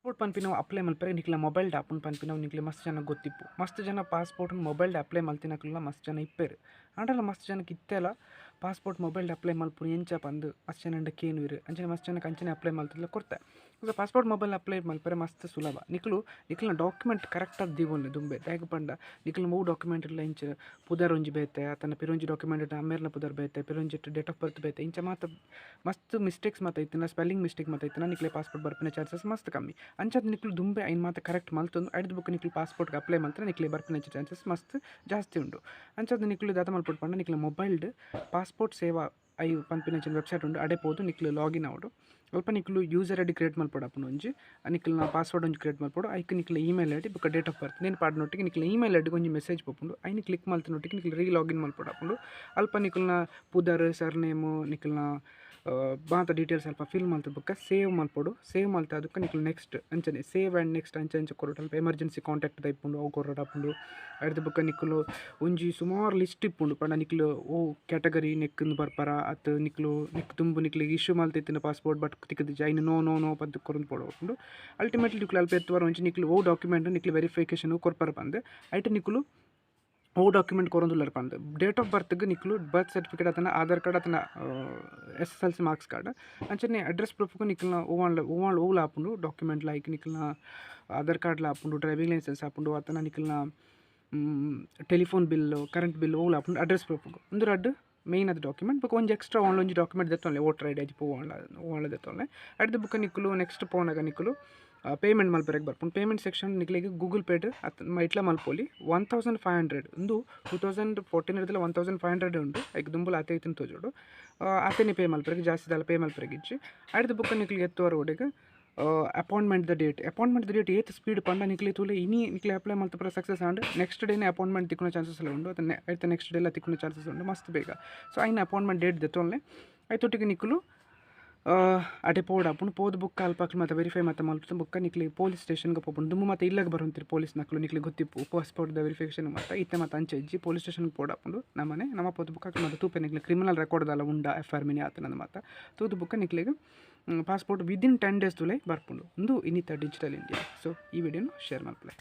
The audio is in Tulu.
ಪಾಸ್ಪೋರ್ಟ್ ಪನ್ಪಿನವು ಅಪ್ಲೈ ಮಲ್ಪೆರೆ ನಿಕ್ಲೆ ಮೊಬೈಲ್ಡ್ ಆಪುಂಡು ಪನ್ಪಿನವು ನಿಕ್ಲೆ ಮಸ್ತ್ ಜನ ಗೊತ್ತಿಪ್ಪು. ಮಸ್ತ್ ಜನ ಪಾಸ್ಪೋರ್ಟ್ ಮೊಬೈಲ್ಡ್ ಅಪ್ಲೈ ಮಲ್ತಿನಕುಲ್ಲ ಮಸ್ತ್ ಜನ ಇಪ್ಪೆರ್. ಆಂಡಲ ಮಸ್ತ್ ಜನಕ್ಕೆ ಇತ್ತೆಲ ಪಾಸ್ಪೋರ್ಟ್ ಮೊಬೈಲ್ಡ್ ಅಪ್ಲೈ ಮಲ್ಪುನು ಎಂಚ ಪಂದ್ ಮಸ್ತ್ ಜನ ಕೇನುವೆರ್. ಅಂಚನೆ ಮಸ್ತ್ ಜನಕ್ಕೆ ಅಂಚನೆ ಅಪ್ಲೈ ಮಲ್ತುದ್ಲ ಕೊರ್ತೆ. ಸೊ ಪಾಸ್ಪೋರ್ಟ್ ಮೊಬೈಲ್ ಅಪ್ಲೈ ಮಲ್ಪೆರೆ ಮಸ್ತ್ ಸುಲಭ. ನಿಕುಲು ನಿಕ್ಲೆನ ಡಾಕ್ಯುಮೆಂಟ್ ಕರೆಕ್ಟ್ ಆದ್ ದೀವೊನ್ಲೆ ದುಂಬೆ. ದಾಯೆಗ್ ಪಂಡ ನಿಕ್ಲೆನ ಒವು ಡಾಕ್ಯುಮೆಂಟ್ ಇಲ್ಲ ಇಂಚ ಪುದರ್ ಒಂಜಿ ಬೇತೆ ಅತ್ತಂಡ ಪಿರೊಂಜಿ ಡಾಕ್ಯುಮೆಂಟ್ ಅಮ್ಮೆರ್ನ ಪುದರ್ ಬೇತೆ ಪಿರೊಂಜಿ ಡೇಟ್ ಆಫ್ ಬರ್ತ್ ಬೇತೆ ಇಂಚ ಮಾತ ಮಸ್ತ್ ಮಿಸ್ಟೇಕ್ಸ್ ಮಾತ ಇತ್ತಿನ ಸ್ಪೆಲ್ಲಿಂಗ್ ಮಿಸ್ಟೇಕ್ ಮಾತ ಇತ್ತಿನ ನಿಕ್ಲೆ ಪಾಸ್ಪೋರ್ಟ್ ಬರ್ಪಿನ ಚಾನ್ಸಸ್ ಮಸ್ತ್ ಕಮ್ಮಿ. ಅಂಚಾದ್ ನಿಕ್ಲು ದುಂಬೆ ಐನ್ ಮಾತ ಕರೆಕ್ಟ್ ಮಲ್ತೊಂದು ಐಡ್ದ್ ಬೊಕ್ಕ ನಿಕ್ಲು ಪಾಸ್ಪೋರ್ಟ್ ಅಪ್ಲೈ ಮಲ್ತರೆ ನಿಕ್ಲೆ ಬರ್ಪಿನ ಚಾನ್ಸಸ್ ಮಸ್ತ್ ಜಾಸ್ತಿ ಉಂಡು. ಅಂಚಾದ್ ನಿಕ್ಲು ದಾದ ಮಲ್ಪೊಡು ಪಂಡ ನಿಕ್ಲೆ ಮೊಬೈಲ್ಡ್ ಪಾಸ್ಪೋರ್ಟ್ ಸೇವಾ I ಪನ್ಪಿನ ವೆಬ್ಸೈಟ್ ಉಂಡು. ಅಡೆ ಪೋದು ನಿಕ್ಲು ಲಾಗಿನ್ ಆವೊಡು. ಅಲ್ಪ ನಿಕ್ಲು ಯೂಸರ್ ಐಡಿ ಕ್ರಿಯೇಟ್ ಮಲ್ಪೊಡು ಆಪುಂಡು ಒಂಜಿ ನಿಕ್ಲೆನ ಪಾಸ್ವರ್ಡ್ ಒಂಜಿ ಕ್ರಿಯೇಟ್ ಮಲ್ಪೊಡು. ಐಕ್ ನಿಕ್ಲೆ ಇಮೇಲ್ ಐಡಿ ಬೊಕ್ಕ ಡೇಟ್ ಆಫ್ ಬರ್ತ್ ನೆನ್ ಪಾಡ್ನೊಟ್ಟಿಗೆ ನಿಕ್ಲೆ ಇಮೇಲ್ ಐಡಿಗೆ ಒಂಜಿ ಮೆಸೇಜ್ ಪೋಪುಂಡು. ಐನ್ ಕ್ಲಿಕ್ ಮಲ್ತಿನೊಟ್ಟಿಗೆ ನಿಕ್ಲು ರೀ ಲಾಗಿನ್ ಮಲ್ಪೊಡು ಆಪುಂಡು. ಅಲ್ಪ ನಿಕ್ಲೆನ ಪುದರ್ ಸರ್ನೇಮು ನಿಕ್ಲೆನ ಮಾತ ಡೀಟೇಲ್ಸ್ ಅಲ್ಪ ಫಿಲ್ ಮಲ್ತ್ ಬೊಕ್ಕ ಸೇವ್ ಮಲ್ಪೊಡು. ಸೇವ್ ಮಲ್ತ್ ಅದಕ್ಕೆ ನಿಕ್ಲು ನೆಕ್ಸ್ಟ್ ಅಂಚನೆ ಸೇವ್ ಆ್ಯಂಡ್ ನೆಕ್ಸ್ಟ್ ಅಂಚೆ ಅಂಚೆ ಕೊರೊಡು. ಅಲ್ಪ ಎಮರ್ಜೆನ್ಸಿ ಕಾಂಟ್ಯಾಕ್ಟ್ ದ ಇಪ್ಪುಂಡು ಅವು ಕೊರೊಡು ಆಪುಂಡು. ಐಡ್ದ್ ಬೊಕ್ಕ ನಿಕುಲು ಒಂಜಿ ಸುಮಾರು ಲಿಸ್ಟ್ ಇಪ್ಪುಂಡು. ಪಂಡ ನಿಕ್ಲು ಓ ಕ್ಯಾಟಗರಿ ನೆಕ್ಕ್ ಬರ್ಪರ ಅತ್ತ್ ನಿಕ್ಲು ನೆಕ್ ದುಂಬು ನಿಕ್ಲೆಗ್ ಇಶ್ಯೂ ಮಲ್ತಿತ್ತಿನ ಪಾಸ್ಪೋರ್ಟ್ ಬಟ್ ತಿಕ್ಕುದಿಜಿ ಐನ್ ನೋ ನೋ ನೋ ಪಂದ್ ಕೊರೊಂದು ಪೋವೊಡು. ಅಲ್ಟಿಮೇಟ್ಲಿ ನಿಕ್ಲು ಅಲ್ಪ ಎತ್ತುವರ ಒಂಜಿ ನಿಕ್ಲು ಓ ಡಾಕ್ಯುಮೆಂಟ್ ನಿಕ್ಲು ವೆರಿಫಿಕೇಷನ್ ಕೊರ್ಪರ ಪಂದ್ ಐಟ್ ನಿಕುಲು ಓ ಡಾಕ್ಯುಮೆಂಟ್ ಕೊರೊಂದುಲ್ಲೆರ್ ಪಂದ್ ಡೇಟ್ ಆಫ್ ಬರ್ತ್ಗ್ ನಿಕ್ಲು ಬರ್ತ್ ಸರ್ಟಿಫಿಕೇಟ್ ಅತ್ತಂಡ ಆಧಾರ್ ಕಾರ್ಡ್ ಅತ್ತಂಡ S S L C marks card ಅಂಚನೆ ಅಡ್ರೆಸ್ ಪ್ರೂಫ್ಗ್ ನಿಕ್ಲ್ನ ಒವ್ವಾಂಡ ಒವ್ವಾಂಡ ಒವ್ಲ ಆಪುಂಡು ಡಾಕ್ಯುಮೆಂಟ್ ಲೈಕ್ ನಿಕ್ಲ್ನ ಆಧಾರ್ ಕಾರ್ಡ್ಲ ಆಪುಂಡು, ಡ್ರೈವಿಂಗ್ ಲೈಸೆನ್ಸ್ ಆಪುಂಡು ಅತ್ತಂಡ ನಿಕ್ಲ್ನ ಟೆಲಿಫೋನ್ ಬಿಲ್ ಕರೆಂಟ್ ಬಿಲ್ ಒವ್ಲ ಆಪುಂಡು ಅಡ್ರೆಸ್ ಪ್ರೂಫ್ಗ್. ಉಂದು ರಡ್ಡ್ ಮೇನ್ ಆದ್ ಡಾಕ್ಯುಮೆಂಟ್. ಬೊಕ ಒಂಜಿ ಎಕ್ಸ್ಟ್ರಾ ಓನ್ಲ ಒಂಜಿ ಡಾಕ್ಯುಮೆಂಟ್ ದೆತ್ತೊನ್ಲೆ ವೋಟರ್ ಐಡಿ ಆದ್ ಒವ್ವಾಂಡ ಒವ್ವಾಂಡ ದೆತ್ತೊನ್ಲೆ. ಐಡ್ದ್ ಬೊಕ ನಿಕುಲು ನೆಕ್ಸ್ಟ್ ಪೋನಗ ನಿಕುಲು ಪೇಮೆಂಟ್ ಮಲ್ಪೆರೆಗ್ ಬರ್ಪುಂಡು. ಪೇಮೆಂಟ್ ಸೆಕ್ಷನ್ ನಿಕ್ಲೆಗ್ ಗೂಗಲ್ ಪೇಡ್ ಅತ್ ಇಟ್ಲ ಮಲ್ಪೊಲಿ. 1500 ಉಂದು 2014 ರ್ದ್ಲ 1500 ಉಂಡು. ಐಕ್ ದುಂಬುಲ ಆತೆ ಇತ್ತ್ಂದ್ ತೋಜೊಡು. ಆತೆನೆ ಪೇ ಮಲ್ಪೆರೆಗ್ ಜಾಸ್ತಿ ದಾಲ ಪೇ ಮಲ್ಪೆರೆಗ್ ಇಜ್ಜಿ. ಐಡ್ದ್ ಬೊಕ ನಿಕ್ಲೆಗ್ ಎತ್ತುವರ ಒಡೆಗ್ ಅಪಾಯಿಂಟ್ಮೆಂಟ್ ದ ಡೇಟ್. ಅಪಾಯಿಂಟ್ಮೆಂಟ್ ದ ಡೇಟ್ ಏತ್ ಸ್ಪೀಡ್ ಪಂಡ ನಿಕ್ಲೆ ತೂಲೆ ಇನಿ ನಿಕ್ಲೆ ಅಪ್ಲೈ ಮಲ್ತ್ ಪೂರ ಸಕ್ಸಸ್ ಆಂಡ್ ನೆಕ್ಸ್ಟ್ ಡೇನೆ ಅಪಾಯಿಂಟ್ಮೆಂಟ್ ತಿಕ್ಕುನ ಚಾನ್ಸಸ್ ಲ ಉಂಡು. ಅತ್ತ ಐತ ನೆಕ್ಸ್ಟ್ ಡೇ ಲ ತಿಕ್ಕುನ ಚಾನ್ಸಸ್ ಉಂಡು ಮಸ್ತ್ ಬೇಗ. ಸೊ ಐನ ಅಪಾಯಿಂಟ್ಮೆಂಟ್ ಡೇಟ್ ದೆತ್ತೊನ್ಲೆ. ಐತೊಟ್ಟಿಗೆ ನಿಕುಲು ಅಡೆ ಪೋಡಾಪುಂಡು. ಪೋದು ಬೊಕ್ಕ ಅಲ್ಪ ಅಕ್ಲು ಮಾತ ವೆರಿಫೈ ಮಾತ ಮಲ್ಪುದು ಬೊಕ್ಕ ನಿಕ್ಲೆ ಪೊಲೀಸ್ ಸ್ಟೇಷನ್ಗೆ ಪೋಪುಂಡು. ದುಂಬು ಮಾತ ಇಲ್ಲಗ್ ಬರೊಂತಿರು ಪೊಲೀಸ್ ನಕುಲು ನಿಕ್ಲೆ ಗೊತ್ತಿಪ್ಪು ಪಾಸ್ಪೋರ್ಟ್ ದ ವೆರಿಫಿಕೇಷನ್ ಮಾತ ಇತ್ತೆ ಮಾತ ಅಂಚ ಇಜ್ಜಿ. ಪೊಲೀಸ್ ಸ್ಟೇಷನ್ಗೆ ಪೋಡಾಪುಂಡು. ನಮನೆ ನಮ ಪೋದು ಬೊಕ್ಕ ಅಕ್ಲು ಮಾತ ತೂಪೆ ನಿಕ್ಲೆ ಕ್ರಿಮಿನಲ್ ರೆಕಾರ್ಡ್ ದಾಲ ಉಂಡ ಎಫ್ ಆರ್ ಮಿನಿ ಆತನಂದ್ ಮಾತ ತೂದು ಬೊಕ್ಕ ನಿಕ್ಲೆಗ್ ಪಾಸ್ಪೋರ್ಟ್ ವಿದಿನ್ 10 ಡೇಸ್ ತುಲೈ ಬರ್ಪುಂಡು. ಉಂದು ಇನ್ನಿತ ಡಿಜಿಟಲ್ ಇಂಡಿಯಾ. ಸೊ ಈ ವಿಡಿಯೋನು ಶೇರ್ ಮಲ್ಪುಲೆ.